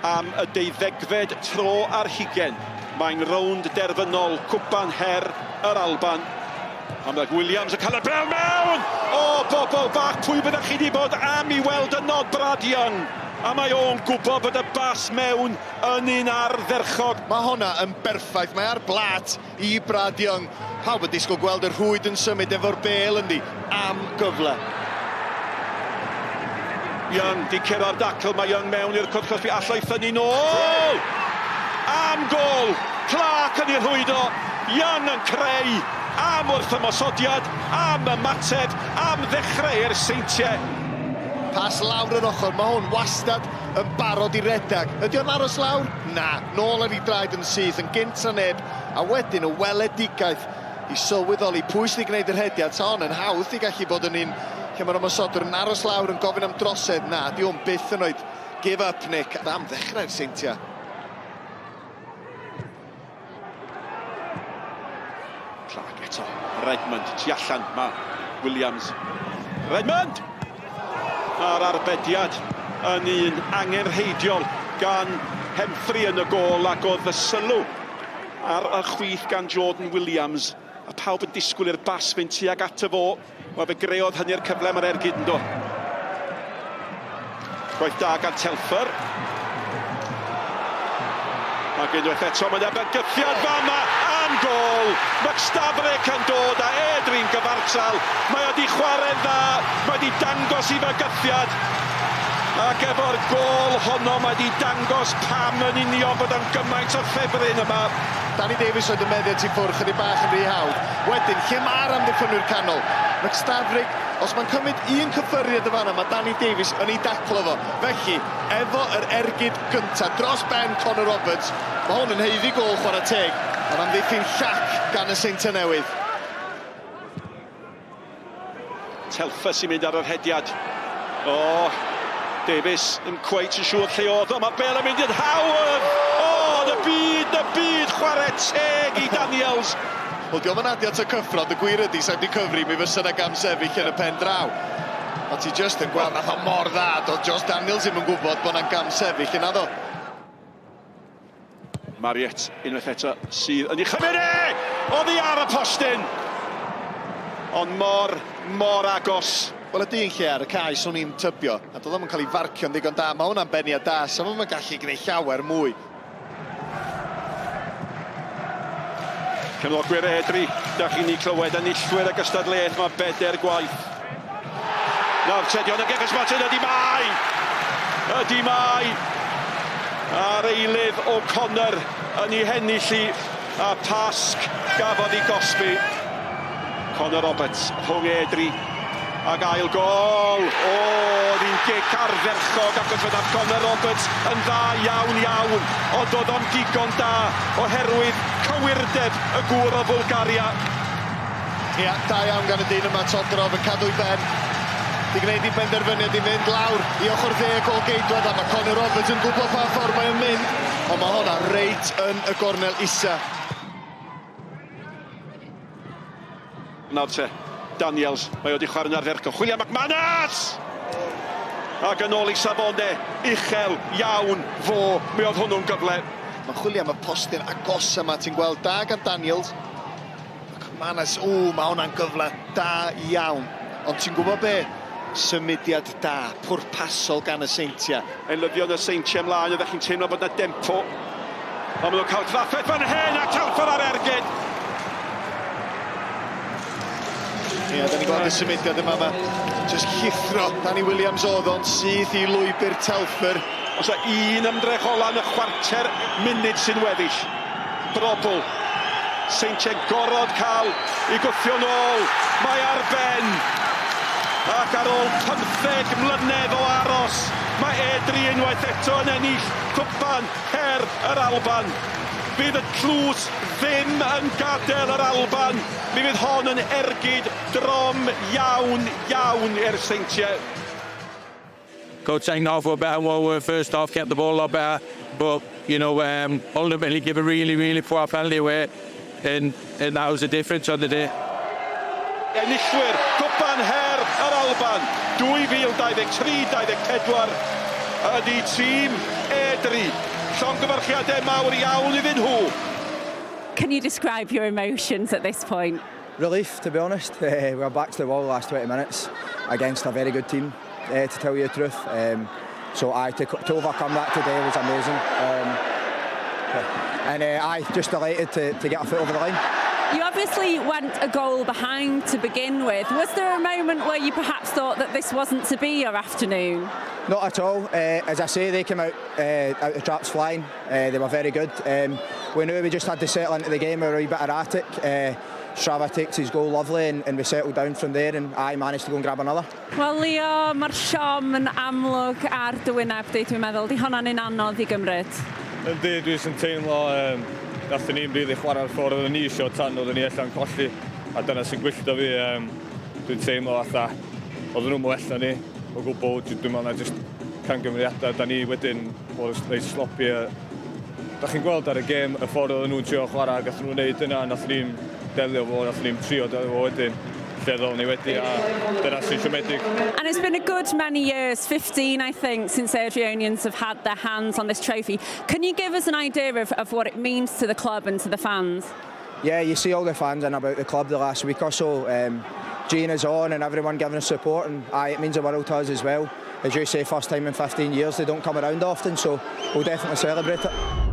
Am y deuddegfed tro ar hugain, mae'n rownd derfynol Cwpan Her yr Alban. A mae Williams yn cael y bêl mewn! O, bobl bach, pwy fyddech chi wedi bod am i weld yno Brad Young? A mae o'n gwybod bod y bas mewn yn un ardderchog. Mae honna yn berffaith, mae ar blât i Brad Young. Pawb yn disgwyl gweld y rhwyd yn symud efo'r bêl ynddi, am gyfle. Young 'di curo'r dacl, mae Young mewn i'r cwrt cosbi, allai thynnu nôl! Am gôl! Clark yn ei rhwydo, Young yn creu, am wrthymosodiad, am ymateb, am ddechrau i'r Seintiau. Pas lawr yr ochr, mae hwn wastad yn barod i redag. Ydy o'n aros lawr? Na, nôl ar ei draed yn syth, yn gynt na neb, a wedyn y weledigaeth i sylweddoli pwy sydd wedi gwneud y rhediad. Sa hon yn hawdd i gallu bod yn un lle mae'r ymosodwr yn aros lawr yn gofyn am drosedd. Na, di hwn byth yn rhoi give up, Nick. Am ddechrau'r Seintiau. Clark eto. Redmond, tu allan, mae Williams. Redmond! A'r arbediad yn un angenrheidiol gan Hemphrey yn y gôl ac oedd y sylw ar y chwith gan Jordan Williams a pawb yn disgwyl i'r bas fynd tuag ato fo. Wel fe greodd hynny'r cyfle mae'r ergyd yn dod. Gwaith da gan Telfer. Ac unwaith eto mae yna bygythiad fama am gôl. McStavrick yn dod a Airdrie'n gyfartal. Mae o 'di chwarae'n dda, mae 'di dangos i fygythiad. Ac efo'r gôl honno mae 'di dangos pam yn union bod o'n gymaint o ffefryn yma. Danny Davies roedd y meddiant i ffwrdd chydig bach yn rhy hawdd. Wedyn, lle mae'r amddiffynwyr canol? McStavrick, os mae'n cymryd un cyffyrddiad yn fan'na, mae Danny Davies yn ei daclo fo. Felly, efo yr ergyd gyntaf dros ben Connor Roberts, mae hwn yn haeddu gôl chwarae teg, ond amddiffyn llac gan y Seintiau Newydd. Telfer sy'n mynd ar y rhediad. O, Davies yn cweit yn siŵr lle oedd o. Mae'r bel yn mynd yn hawdd! O, y byd, y byd, chwarae teg i Daniels. Wel, diolch yn adio at y cyffro, ond y gwir ydy, sa'n di cyfri, mi fysa 'na gamsefyll yn y pen draw. Ond ti jyst yn gweld, nath o mor dda, doedd Josh Daniels ddim yn gwybod bod 'na'n gamsefyll yna ddo. Marriott unwaith eto sydd yn ei chymryd e! Oddi ar y postyn! Ond mor, mor agos. Wel, y dyn lle ar y cae, swn i'n tybio, a doedd o'm yn cael ei farcio'n ddigon da. Mae hwnna'n beniad da, sa fo'm yn gallu gwneud llawer mwy. Cefnogwyr Airdrie, da chi'n ei clywed, enillwyr y gystadleuaeth mae bedair gwaith. Nawr Tedion yn gefn Martin, ydy mai! Ydy mai! A'r eilydd O'Connor yn ei hennill hi, a Pasg gafodd ei gosbi. Connor Roberts rhwng Airdrie ag ail gôl. O, oedd hi'n gic ardderchog ac oedd Connor Roberts yn dda iawn iawn, ond oedd o'n digon da oherwydd cywirdeb y gŵr o Fwlgaria. Ia, da iawn gan y dyn yma, Todorov yn cadw'i ben. Di gwneud ei benderfyniad i fynd lawr i ochr dde y gôl-geidwad a mae Connor Roberts yn gwybod pa ffordd mae o'n mynd, ond mae honna reit yn y gornel isa. Nawr te, Daniels, mae o wedi chwarae'n ardderchog. Chwilio McManus! Ac yn ôl i safone uchel iawn fo, mi oedd hwnnw'n gyfle. Mae'n chwilio am y postyn agosa 'ma, ti'n gweld da gan Daniels. McManus, ww, mae hwnna'n gyfle da iawn. Ond ti'n gwybod be? Symudiad da, pwrpasol gan y Seintiau. Enillion y Seintiau ymlaen, oeddech chi'n teimlo bod 'na dempo. Ond maen nhw'n cael trafferth fan hyn a Telford ar ergyd. Ie, da ni'n gweld y symudiad yma, mae jyst llithro Danny Williams oedd o'n syth i lwybr Telfer. Oes 'na un ymdrech ola yn y chwarter munud sy'n weddill. Brobl. Seintiau'n gorfod cael ei gwthio nôl. Mae ar ben! Ac ar ôl pymtheg mlynedd o aros, mae Airdrie unwaith eto yn ennill Cwpan Her yr Alban. Fydd y tlws ddim yn gadael yr Alban. Mi fydd hon yn ergyd drom iawn, iawn i'r Seintiau. Coach saying half were better well were first half, kept the ball a lot better, but you know, um, ultimately give a really, really poor penalty away, and, and that was the difference on the day. Enillwyr Cwpan Her yr Alban 2023-24. ydy tîm Airdrie. Llongyfarchiadau mawr iawn iddyn nhw. Can you describe your emotions at this point? Relief, to be honest. We were back to the wall the last 20 minutes against a very good team, to tell you the truth. So to overcome that today was amazing. And I just delighted to get a foot over the line. You obviously went a goal behind to begin with. Was there a moment where you perhaps thought that this wasn't to be your afternoon? Not at all. As I say, they came out the traps flying. They were very good. We knew we just had to settle into the game. We were a wee bit erratic. Strava takes his goal lovely and we settled down from there and I managed to go and grab another. Wel, Leo, mae'r siom yn amlwg ar dy wyneb di, dwi'n meddwl. Di hwnna'n un anodd i gymryd. Yndi, dwi jyst yn teimlo, nathon ni'n rili chwarae'r ffordd oedden ni eisiau tan oedden ni allan colli. A dyna sy'n gwyllto fi, dwi'n teimlo fatha, oedden nhw'n well na ni o gwbl, dwi'n meddwl na jyst camgymeriadau, da ni wedyn bod reit sloppy. Da chi'n gweld ar y gêm y ffordd oedden nhw'n trio chwarae, gath nhw'n neud yna, nath ni'n delio fo, nath ni'n trio delio fo wedyn lle ddown ni wedi a dyna sy'n siomedig. And it's been a good many years, 15 I think, since Airdrieonians have had their hands on this trophy. Can you give us an idea of what it means to the club and to the fans? Yeah, you see all the fans in about the club the last week or so. Gene is on and everyone giving us support, and aye, it means the world to us as well. As you say, first time in 15 years, they don't come around often, so we'll definitely celebrate it.